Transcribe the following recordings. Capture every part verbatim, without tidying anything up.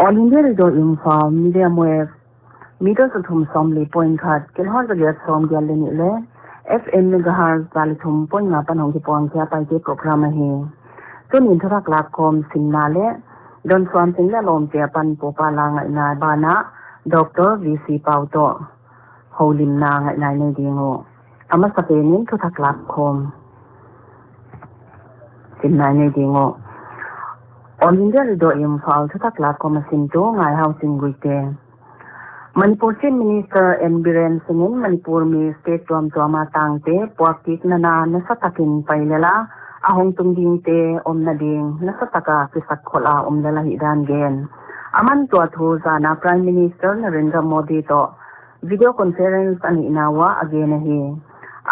All India Radio Imphal, medium wave, meter za thum sawmli point khat, kilohertz za giat sawmgiat leh nih leh, F M megahertz za li thum point nga apan hong kipuang khia Paite program ahi. Tuni'n thuthak lakkhawm simna leh, Don Suan Sing leh lawmte apan pupa la ngaihna banah, Doctor V C Pau toh houlimna ngaihna nei ding uh. A masapen in thuthak lakkhawm simna nei ding uh. All India Radio Imphal thuthak lakkhawm a simtu Ngaihau Singh Guite. Manipur Chief Minister N Biren Singh in Manipur mi state tuamtuam a tangte puakkikna na nasatakin pai lel a, a hongtung dingte omna ding nasataka kisakkholh a om lel ahihdan gen. Aman tua thu zan a Prime Minister Narendra Modi toh video conference a neihna uah a gen ahi.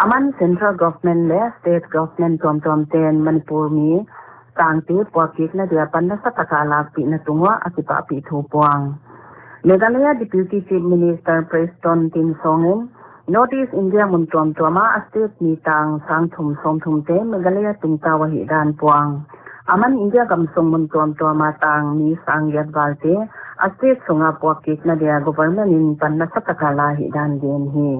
Aman central government leh state government tuamtuam ten Manipur mi tangte puakkikna dia pan nasataka lakpihna tung uah a kipahpih thu puang. Meghalaya Deputy Chief Minister Prestone Tynsong in North East India mun tuamtuam a state mi tang sang thum sawmthum te Meghalaya tungtau ahihdan puang. Aman India gamsung mun tuamtuam a tang mi sang giat val te a state sunga puakkikna dia government in pan nasataka la ahihdan gen hi.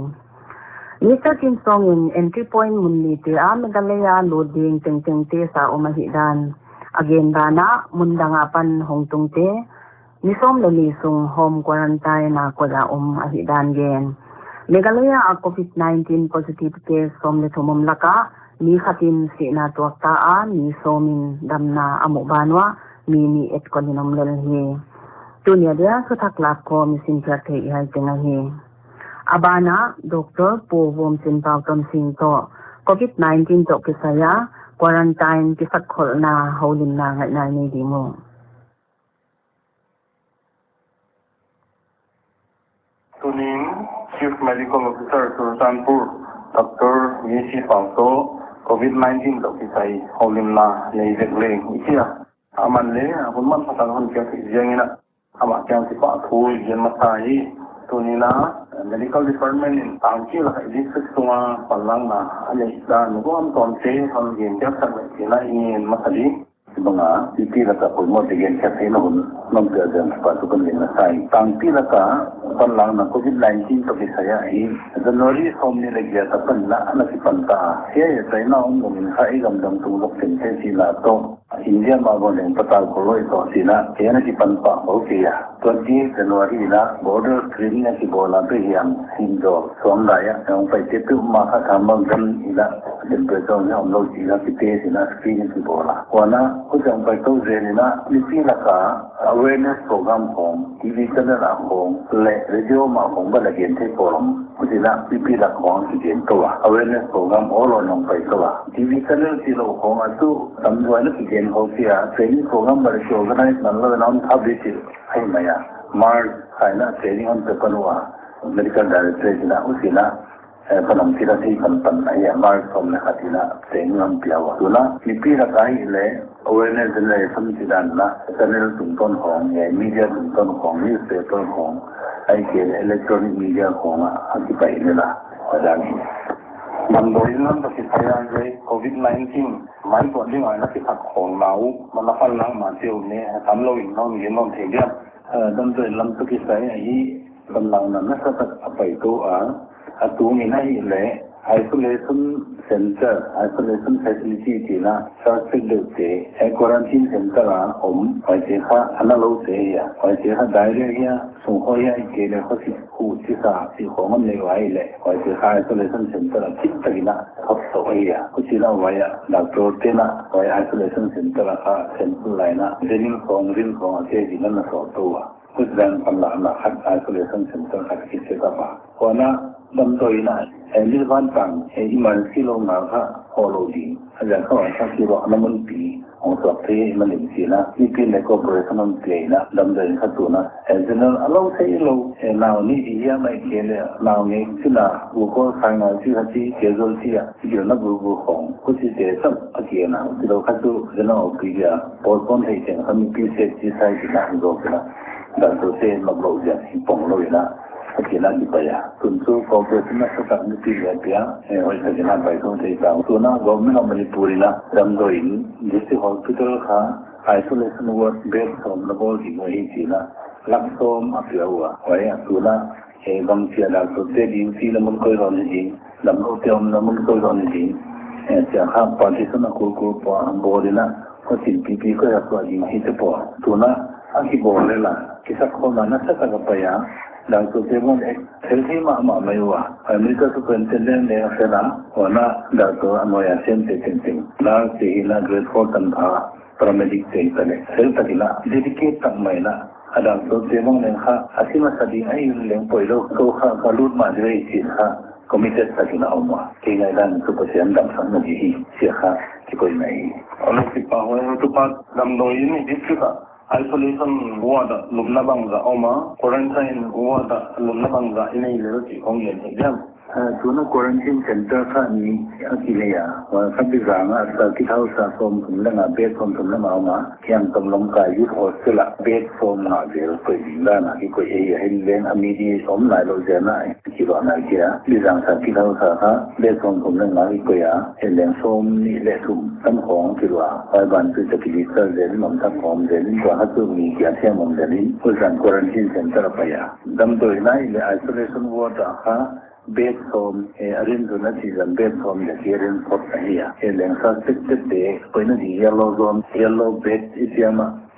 Mister Tynsong in entry point mun nihte a Meghalaya lut ding tengteng test a om ahihdan a gen banah, mun dang apan hongtungte ni sawm leh li sung home quarantine a koih a om ahihdan gen. Meghalaya a covid nineteen positive case sawm leh thum om laka mi khat in sihna tuak ta a, mi sawm in damna a muh ban uah mi nih etkol in om lel hi. Tuni a dia thuthak lakkhawm i simkhiak theih hiai teng ahi. A banah Doctor Pu Vumchinpau Tonsing toh covid nineteen toh kisai a quarantine kisakkholhna houlimna ngaihna nei ding uh. Tuni'n Chief Medical Officer Churachandpur, Doctor V C Pau toh covid nineteen toh kisai houlimna nei vek leng i chi a. Aman leh a hun manpha tak hon piak theih ziak in a, amah kiang kipahthu i gen masa hi. Tuni'n a medical department in tangpi laka district sunga panlakna a neih dan tuamtuamte hon gen piak sak leh chihna i ngen masa ding. Bang a, mipi laka poimoh te gen piak theihna hun non piak ziak in kipahthu kon gen masa hi. Tangpi laka panlakna covid nineteen toh kisai a hi January sawmnih leh giat apan a na kipan ta. Hiai China om lungin kha i gamdang tung lok tengte chihna toh, India mah bang leng patal khol loi toh chihna, hiai a na kipan pah bou kei a. Twenty January in a border screening a kibawl a, bek hiam sim zaw suang lai a hong paite peuhmah kha tham bang dan in a, temperature hong om lou chih a kitest in a screening kibawl a. Huan a, huchiang pai tou zel in a, mipi laka awareness program khong, T V channel a khong, leh radio mah khong bang a gen thei khong, huchi'n a mipi lak khong kigen tou a. Awareness program all on hong pai tou a. T V channel chih lou khong a chu, tam zaw in a kigen khong chia, training program bang a kiorganize man lou in a hon phak di chih ahi mai a. March kha in a training hon pe pan ua, medical director in a, huchi'n a, eh, panam kila thei panpan ahi a, March sawm leh khat in a training hon pia ua. Tu'n a, mipi laka hi leh, awareness generation chih dan in a, channel tungtawn khong, eh, media tungtawn khong, newspaper khong, ahihkeileh electronic media khong a, a kipai lel a, a dan hi. Damdawi lam toh kisai a leh, covid nineteen, mai pawt ding a na kisak khong lau, man a panlak mah te uh leh, a tam lou in non gen non thei diam. Eh, damdawi lam toh kisai a hi, panlakna nasatak a pai tou a, a tung in a hi leh, isolation center, isolation facility chihna, suspect deuh te, eh, quarantine center a om, huaite kha a na lou te hi a, huaite kha diarrhea hi a, sungkhawh hi a, ahihkeileh khosik huh chisa, chih khong a nei ua leh, huaite kha isolation center a thip tak in a, thot tou ahi a, huchi'n a huai a, doctor te'n a, huai isolation center a kha sample la in a, denil khong, rin khong a test in a na sawt tou a. Huchidan panlakna khat isolation center khat ki set up a. Huan a damdawi in a, eh, lilvan tang, eh, emergency lou ngal kha hoh lou ding. A ziak kha huan kha kiruahna mun pi hong suak thei manin chihna, mipi leh cooperation hon pia in a, damdawi in kha tu'n a, eh, general a lou thei lou, eh, nau nih i hiam ahihkeileh, nau ngei chihna, glucose khai ngal chih kha chih, casualty a, i gilna bulbul khong, huchite chauh a gen a, huchi lou kha chu, general O P D a, postpone thei teng kha mipi safety side in a, zawk in a. Doctor te nop louh ziak hi pong lou in a, a chihna kipai a. Tun chu cooperation nasatak mipi leh pia, eh, hoihtak in a pai thou thei ta. Tu'n a Government of Manipur in a damdawi in District Hospital kha isolation ward bed sawm na bawl ding uh ahi chihna. Lak sawm a pia ua, huai a tuna, eh, bangchia dak sawm te duty na mun koi rawn ni ding, damloute omna mun koi rawn ni ding, eh, chia kha partition a kul kul pua a bawl in a, huchiin pipi koi a suah ding hi te pua. Tuna, a kibawl lel a, kisakkhawmna nasatak a pai a, dak sawm te bang e, thil thei mahmah mai ua, America Superintendent le a fel a, huan a, dak sawm a nuai a sem te tengteng, nurse te hi na grade four tanpha, paramedic te hi ta leh, fel tak in a, dedicate tak mai in a, a dak sawm te bang leng kha, a si masa ding ahi leng poi lou, kou kha ka lut mah di rei chin kha, committed tak in a om a. Kei ngaihdan chu Pathian damsakna di hi, chia kha, kikoihna hi. Ole kipahuai, tu pa damdawi in i district a isolation ward a lupna bangzah om a, quarantine ward a lupna bangzah i nei lel chih hong gen thei diam? Ah, tuna quarantine center kha nih a kinei a, huai kha Bizang a circuit house a sawmthum leh nga, bed sawmthum leh nga om a, Hiang Tamlong ka youth hostel a bed sawmnga vel koih ding dan a kikoih ahi a, hileng a mi di om nailou ziak a, kiluah nai kei a, Bizang circuit house a kha bed sawmthum leh nga kikoih a, hileng sawmnih leh thum tam khawng kiluah, huai ban chu cha kilisal zel in om tak khawng zel in, tua kha chu mi kia thiam om zel in, huchiin quarantine center a pai a. Damdawi in a leh isolation ward a kha, bed sawm, eh, a rin zun a chih zan bed sawm leh a rin phot ahi a. Hileng suspected te, koihna di yellow zone, yellow bed i chi a,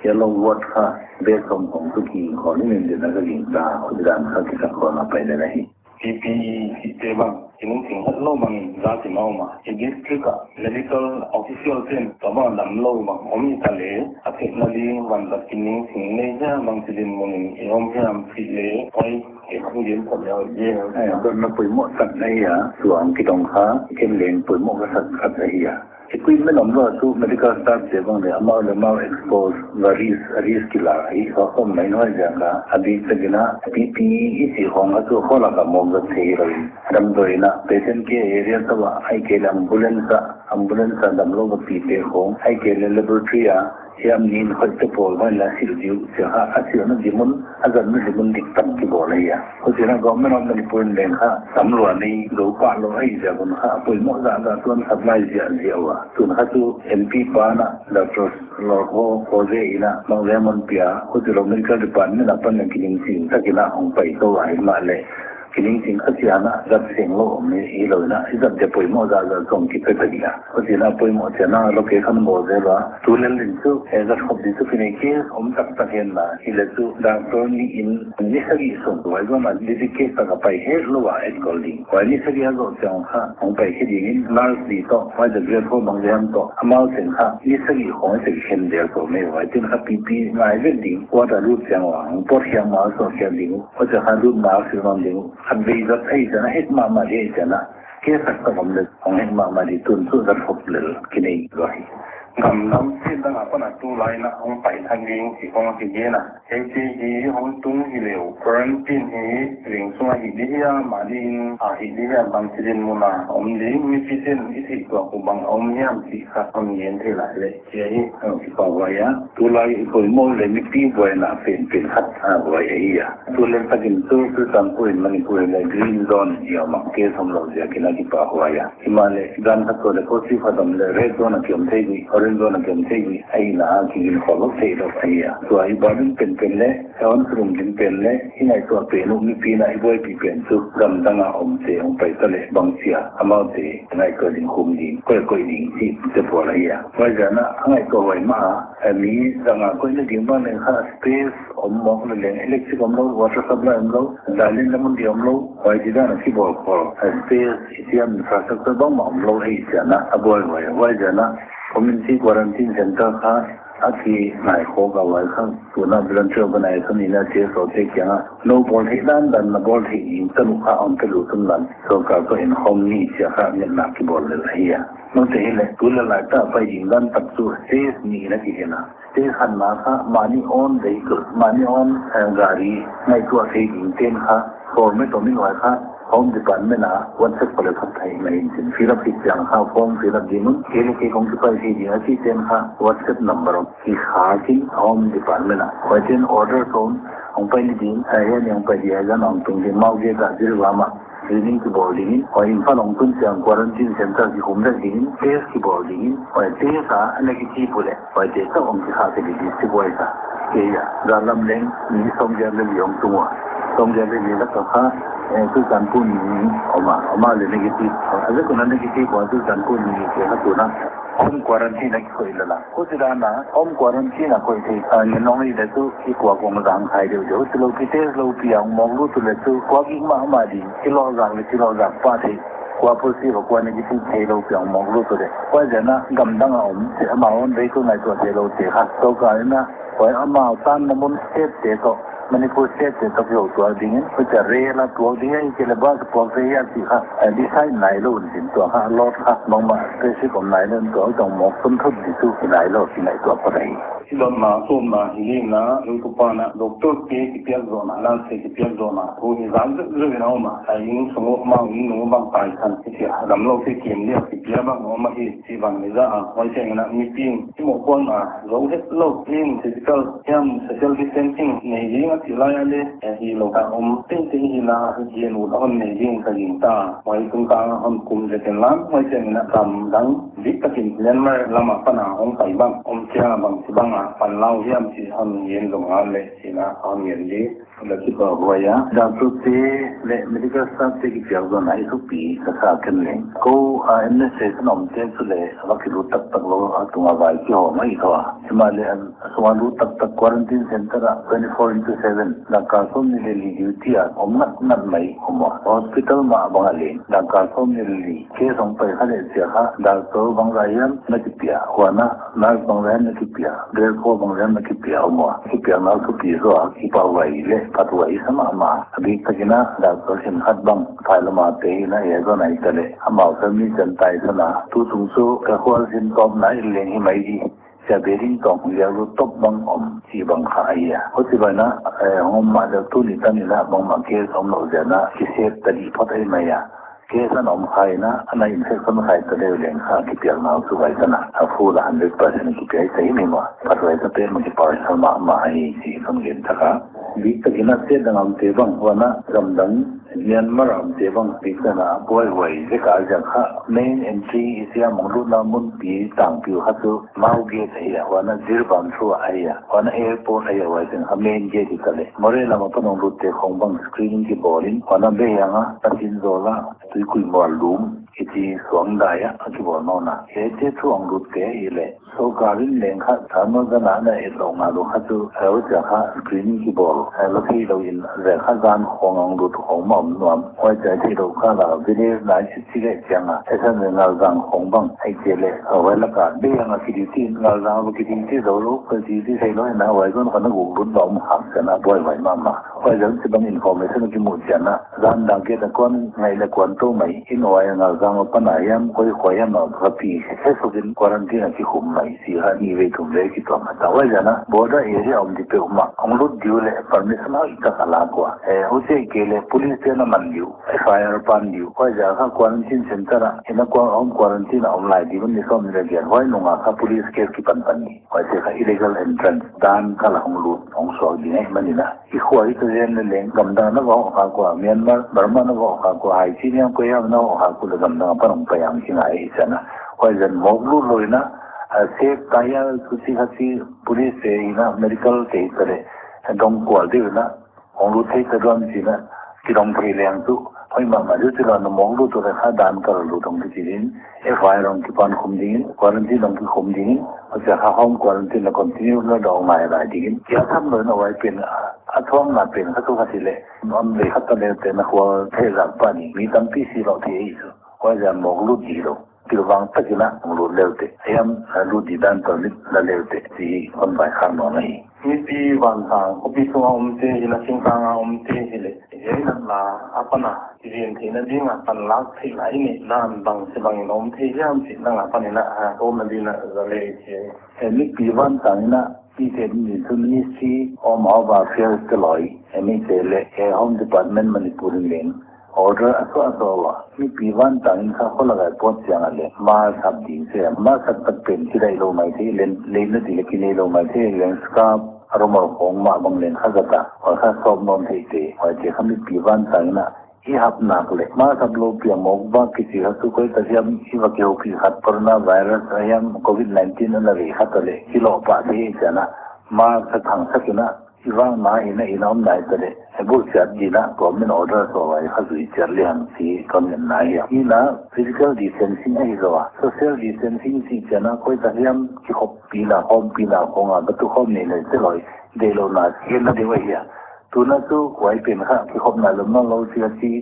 yellow ward kha, bed sawm khawng chu kiging khawm in, in din a ka gingta, huchi dan kha kisakkhawmna pai lel ahi. P P E te bang, kinungching hetlou bang in zat in a om a. I district a medical official ten tua bang damlou bang om i ta leh, a theihna ding van zat kinungching nei hia, bangchi dinmun in i om hiam chih leh, huai, Kei hong gen phot leh, gen. Eh, dotna poimoh tak na hi a, tua hong kidong kha, ken leng poimoh ka sak khat ahi a. Equipment omlou a chu medical staff te bang leh amau leh amau expose, va risk, risk kila hi, huai khawm mai nuai ziak a, a biktakin a, P P E i chih khawng a chu kholak a mawk zat theilou in. Damdawi in a, patient care area toh a, ahihkeileh ambulance a, ambulance a damlou va pi te khawng, ahihkeileh laboratory a, hiam nin khoih te pawl vai la sil diu, chia kha, a silna di mun, a zatna di mun diktak kibawl ahi a. Huchiin a Government of Manipur in leng kha, samlua nei zou pah lou ahi ziak un kha, a poimoh zahzah tuan khat lai ziahziah ua. Tun kha chu M P pa na, Doctor Lorho Khoze in a, bang leng hon pia, huchilou Medical Department apan leng kinungching takin a hong pai tou ahi mahleh, kinungching kha chiang a, zat senglou om hi, hilou in a, i zat dia poimoh zahzah zong kipe ta ding a. Huchiin a poimoh chiang a, location bawl zel ua. Tulel in chu, eh, zat khop di chu kinei case om taktak hen la, hileh chu, doctor nih in, ni sagih sung, huai zong a, dedicate tak a pai hetlou a, etkol ding. Huai ni sagih a zoh chiang kha, hong pai khe ding in, nurse nih toh, huai the grade four bang leng toh, amau teng kha, ni sagih khawng i tek khen del toh mai, huai teng kha P P E ngai vet ding, ward a lut chiang ua, hong pawt hiam ma, so hiam ding, huai chiang kha lut ma, sil ma ding, Khatvei zat ahi chiang a, hek mahmah di ahi chiang a, case taktak om leh hong hek mahmah di, tun chu zat khop lel kinei lua hi. Gam dang state dang apan a tulai in a hong pai thak ding chih khawng a kigen a. Hichi hi hong tung hi leh, quarantine hi ringsung a hih di hia, mahni in a hih di hia, bangchi dinmun a om ding, mipi ten i theih tuak uh bang a om hiam chih kha hon gen thei lai leh. Chia hi, a, kipahhuai a. Tulai i poimoh leh mipi buaina penpen khat a huai ahi a. Tulel takin chu, chu Churachandpur in Manipur in leh green zone i om a, case omlou ziakin a kipahhuai a. Himahleh, zan khat toh leh positive khat om leh red zone a kiom thei di, orange zone a kiom thei di, ahihna a kigin khol lou theilou ahi a. Tua i bawl ding penpen leh, a hon sulung ding pen leh, i ngaihtuah pen uh mipi in a i buaipih pen chu, gam dang a omte hong pai ta leh bangchia, amaute ngaihtuah ding, khum ding, koih koih ding chihte pawl ahi a. Huaiziakin a ngaihtuah huai mah a, eh, mi zanga koihna ding bang leng kha space om mawk leh leng electric omlou, water supply omlou, zailin lam mun di omlou, huai didan a kibawl khol, eh, space i chiam infrastructure bangmah omlou ahi chiang a, a buaihuai. Huaiziakin a community quarantine center kha a kinai khawk a, huai kha tuna voluntary organization in a C S O te kiang a, nou bawl theih dandan na bawl theih ding tanu kha om pelut un la, sorkar toh in khawm ni chia kha ngetna kibawl lel ahi a. Noute hileh, tulel lai ta pai ding dan tak chu stage nih in a kigen a. Stage khatna kha mahni own vehicle, mahni own, eh, gari ngaihtuah thei ding ten kha, form e tomin huai kha, Home Department a WhatsApp khole phat thei mai in chin. Fill up hi chiang kha form fill up ding un, kei leh kei kong kipai thei ding a chih ten kha WhatsApp number om. Hi kha chin Home Department a. Huai ten order toh hong pai ni ding, eh, hiai ni hong pai ding, hiai zan hong tung ding, mau ge ka zil wa ma. Screening kibawl dingin, huai Imphal hong tun chiang quarantine center kikhum vek dingin, test kibawl dingin, huai test a negative uleh, huaite toh hong kikhah kei ding district wise a. Kei a, zan lam leng mi sawmgiat leh li hong tung ua. Sawmgiat leh li lak ah kha, eh, Churachandpur mi om a, amah leh negative. A zak un a negative ua Churachandpur mi kei kha tun a home quarantine a kikoih lel a. Huchi dan a home quarantine a koih theih, ah, ngen hong hi leh chu i kuak hong zang khai deuhdeuh. Huchilou kitest lou pi a hong mawk lut uleh chu kuak gik mahmah ding. Kilohzak leh kilohzak pah thei. Kua positive a kua negative theilou pi a hong mawk lut uleh. Huaiziak a gamdang a om, amau hon vei tu ngaihtuah theiloute kha. Sorkar in a, huai amau tanna mun state te toh, Manipur state te toh kihotuah dingin, huchia rail a tuak ding ahihkeileh bus a puak thei hia chih kha, eh, decide nailou in chin tua kha, load kha, bangmah specific om nailou in tua, tong mawk tun thut di chu, hi nailou, hi ngaihtuah phot ahi. Chih dotna, sawmna, hi ding a, lungtupa na, doctor te kipiak zohna, nurse te kipiak zohna, thu hi zang zek zek in a om a, a inn sung uh, amau inn nung uh bang tai khan, kipiak, damlou te kem dia, kipiak bang om ahi, chih bang hi za a, huai chiang in a, mipi in, i mohpuakna, zou hetlou, in physical hiam social distancing nei ding a chih lai a leh, eh, hilou a om teitei hi a, gen ut a hon nei ding ka gingta. Huai tungtang a hon kum zek inla, huai chiang in a gamdang dik takin Myanmar lam a pan a hong pai bang, om chia bangchibang a pan lau hiam chih hon gen zong a leh, chih a hon gen di. Leh kipahuai a, doctor te leh medical staff te kipiak zohna hi thupi ka sa ken leng. Kou a administration omte chu leh va kilut taktak lou a tung a vai kihawm ahi kha. Himahleh a sung a lut taktak quarantine center a twenty four into seven, dangka sawmnih leh li duty a om ngatngat mai om ua. Hospital mah bang a leng, dangka sawmnih leh li case hong pai kha leh chiang kha, doctor bangzah hiam na kipia, huan a nurse bangzah hiam na kipia, belko bangzah hiam na kipia om ua. Kipiakna thupi zaw a, kipahuai leh phathuai sa mahmah. A biktak in a doctor khenkhat bang phai lam a te in a e zaw nai ta leh, amau family chan tai sa na, tu tung chu ka khual sin tawpna in leng hi mai di. Chia bedding tawng liak lut top bang om chih bang kha ahi a. Huchi bang in a, eh, hong om mah deuh tuni tan in a bangmah case omlou ziak in a, kisep ta di phot ahi mai a. Case ana om kha in a, ana infection khai ta deuh leng kha kipiakna uh chu vai tan a, a full a hundred percent kipia hi ta hi mai maw. Phathuai sa pen mah kipahuai sa mahmah ahi chih kon gen thak a. Biktak in a state dang a omte bang, huan a gamdang Myanmar a omte bang biktak in a buaihuai zek a ziak kha main entry i sia mong lutna mun pi tangpi uh kha chu Mao Gate ahi a, huan a Jiribam through ahi a, huan a airport ahi a, huai teng kha main gate hi ta leh. Moreh lam a pan hong lutte khong bang screening kibawl in, huan a Behiang a, Pathinzawl a, Tuikuimual Lum, kichi suang dai a, a kibawl nawn a. Hiaite through hong lutte ahi leh. Sorkar in leng kha, tha no zan a na et lou ngal uh kha chu, eh, huchia kha screening kibawl, eh, lou theilou in, zan kha zan khong hong lut khong mah om nuam, huchia theilou kha la, village na i chih leh chiang a, eh, san leh Ngalzang khong bang, ahihkeileh, eh, huai lak a, Behiang a kiduty, Ngalzang a kiduty zou lou, kiduty theilou in a, huai zon kha na guk lut lou om khak chiang a, buaihuai mahmah. Huai zan chibang information kimu chiang a, zan dang gate a kuan ngai leh kuan tou mai, in huai Ngalzang a pan a hiam, koi koi hiam a, ka pi, he suk in quarantine a kikhum mai. Chih kha ni vei thum vei kituak kha ta. Huai zan a border area om di peuhmah hong lut di uleh permission hoihtak a lak ua. Eh, huchi ahihkeileh police te'n a man di uh, F I R pan di uh. Huai zan kha quarantine center a, in a qua-, home quarantine a om lai di un ni sawmnih leh giat. Huai nung a kha police case kipan pan di. Huaite kha illegal entrance. Dan kal a hong lut, hong suak di ngai man in a. I khua hi ta zen leh leng, gamdang na va hoh khak ua, Myanmar, Burma na va hoh khak ua, hai chi niam koi hiam na va hoh khak uleh gamdang a pan hong pai ang chi ngai hi chiang a. Huai zan mawk lut lou in a, a, safe ta hia chu chi kha chi police te in a medical te hi ta leh, dong kual deuh in a, hong lut thei ta diam chi in a, kidong thei leng chu, hoih mahmah deuh chi lou in a mawk lut uleh kha dan kal a lut hong kichi ding, F I R hong kipan khum dingin, quarantine hong kikhum dingin, huchia kha home quarantine a continue na dong ngai lai dingin, kia tham lou in a huai pen a, a thuamna pen kha chu kha chi leh, am leh kha ta leh te na khual thei zak pa ni, mi tampi si lou thei ahi chu. Huai zan mawk lut di lou. Pilvang tak in a hong lut lel te. Hiam, a lut di dan permit la lel te. Chih hon vaikhak nawn ahi. Mipi vantang, khopi sung a omte, hi la singtang a omte, hi leh. Hiai natna, a pan a, kizen theihna ding a, panlak theihna i neih dan bangchibang in om thei hiam chih dang a pan in a, a, omna ding a, za leh chih. Eh, mipi vantang in a, pi te ding chu Ministry of Home Affairs te loi, eh, mi te leh, eh, Home Department Manipur in leng. Order a suah a suah ua, mipi vantang in kha kholak a i pawt chiang a leh, mask hap ding se, mask hap tak pen kidaih lou maithei, lei, lei na di leh kinei lou maithei, leng scarf, a rumal khong mah bang leng kha zat a, huai kha sawp nawn theih te, huaite kha mipi vantang in a, I hap nak leh mask haplou pi a mawk bang kichi kha chu koi ta hiam i va kihoupih khat coronavirus a hiam covid nineteen ana rei khat a leh kiloh pah thei hi chiang a, mask a thangsak in a, i vang ma in a, in a om nai ta leh, e bu chiat din a, government order so vai kha zui chiat lehang chi kon ngen nai hi. In a physical distancing ahi zaw a, social distancing chi chiang a, koi ta hiam kikhop pina, khawm pina khong a, batu khawm nei leh te loi, deihlouhna, hian na deuh ahi a. Tuna chu huai pen kha kikhopna lum nawn lou chi a chi,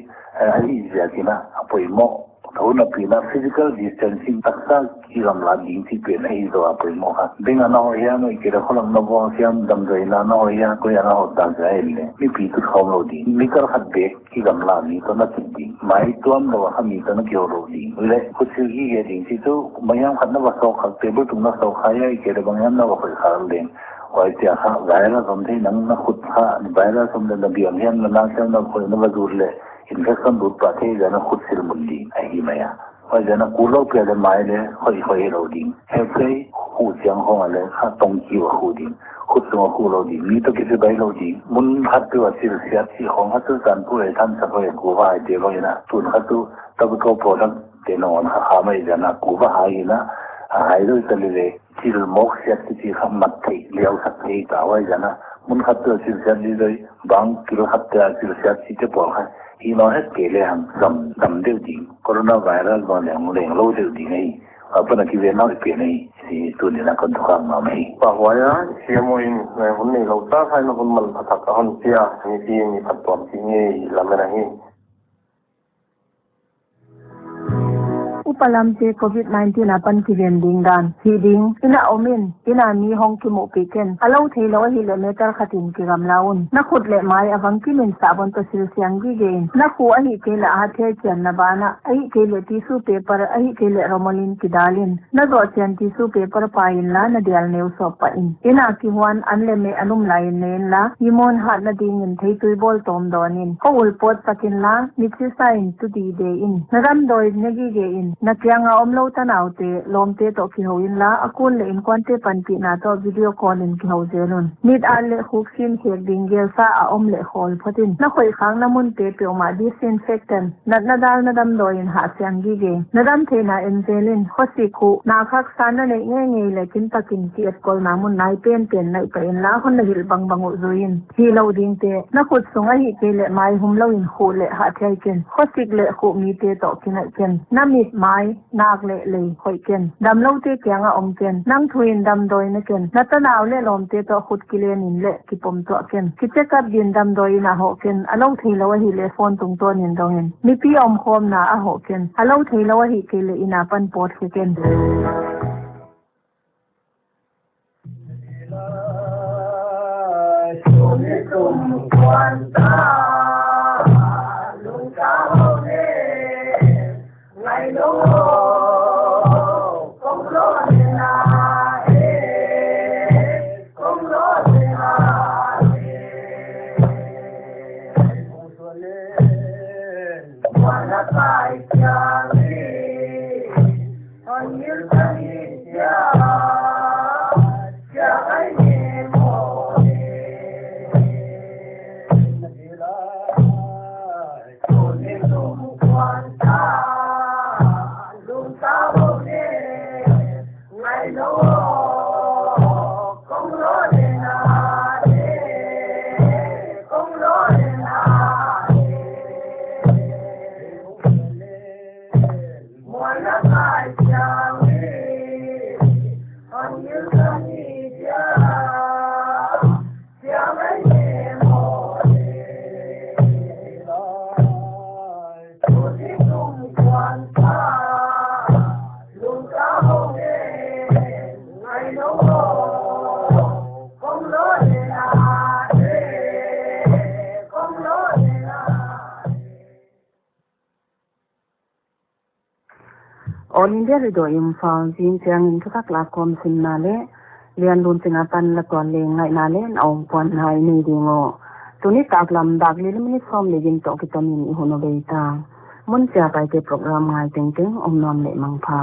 eh, ahi ziak in a, a poimoh. Tuna pen a physical distancing taksa kigamla ding chi pen ahi zaw a poimoh kha. Beng a na hoih hiam, ahihkeileh kholak na vawng hiam, damdawi na na hoih hiam, koi a na hoih dan zia in leh mipi tut khawm lou ding. Meter khat bek kigamla mi toh na kip ding. Mai tuam lou a kha mi toh na kihoulou ding. Leh khutsil gige ding chi chu, bang hiam khat na va sawk kha, table tung na sawk kha, ahihkeileh bang hiam na va khoih kha leng, huai chiang kha virus om thei, nang na khut kha virus om leh na biang hiam, na na siam na khoih na va zut leh infection lut pah thei, zia na khutsil mun ding ahi mai a. Huai zia na kul lou pi a leh mai leh khoih khoih lou ding. Heukai khuh chiang khong a leh kha tong kiu a khuh ding. Khut sung a khuh lou ding. Mi toh kichibai lou ding. Mun khat tu a silsiat chi khong kha tu san pu e than sa khoih ku va hai te bang in a. Tun kha tu tobacco product te nong on kha kha mai zia na ku va hai in a. A hai lou ta leh leh. Thil mawk siat kichi kha mat thei, liau sak thei ta huai zia na. Mun khat tu a silsiat di doi, bang kil khat te a silsiat chi te pawl kha. Hi nawn het kei lehang, dam, dam deuh ding. Coronavirus bang leng, leng lou deuh ding ahi. A pan a kiven nau i pen ahi. Hi tuni a kon thukhak ngam ahi. Pa huai a, C M O in, eh, hun neilou ta kha in hun manpha tak a hon pia, mipi mi phattuam chi ngei lamen ahi. Upa lamte covid nineteen apan kiven ding dan. Hih ding, inn a om in, inn a mi hong kimuhpih ken. A lou theilou ahihleh meter khat in kigamla un. Na khut leh mai a vang kim in sabon toh sil siang gige in. Na khuh ahihkeileh a hat hiai chianna ban ah, ahihkeileh tissue paper, ahihkeileh rumal in kidal in. Na zoh chian tissue paper pah in la na dial neu sawp pah in. Inn a kihuan an leh meh a lum lai in ne in la, i mun hatna ding in theitui bawl tawm dawn in. Kho ul pawt sak in la, mit sisa in tu dide in. Na damdawi ne gige in. Na kiang a omlou tanaute, lawmte toh kihou in la, a kun leh innkuante panpihna toh video call in kihou zel un. Mit at leh khuk sin khek ding gelsa a om leh khawl phot in. Na khoih khakna munte peuhmah disinfectant, natna dalna damdawi in hah siang gige. Na dam theihna en zel in, khosik, khuh, nak haksa na neih ngeingei leh kintak in ki-etkolna mun nai penpen naih pah in la hon na hilh bangbang uh zui in. Hilou dingte, na khut sung ahihkeileh mai humlou in khuh leh hah thiai ken. Khosik leh khuh mite toh kinaih ken. Na mit, mai, nak leh lei khoih ken. Damloute kiang a om ken. Nang thu in damdawi ne ken. Na tanau leh lawmte toh khut kilen in leh kipom tuah ken. Ki check up din damdawi in a hoh ken. A lou theilou ahihleh phone tungtawn in dong in. Mipi omkhawmna a hoh ken. A lou theilou ahihkeileh inn a pan pawt khe ken. All India Radio Imphal, zing chiang in thuthak lakhawm simna leh Lianlun Singh apan la tuan leng ngaihna leh na ompuanna i nei ding uh. Tuni taklam dak li leh minute sawmli gin toh kiton in i hun uh bei ta. Mun chiat a Paite program ngai tengteng om nuam leh mangpha.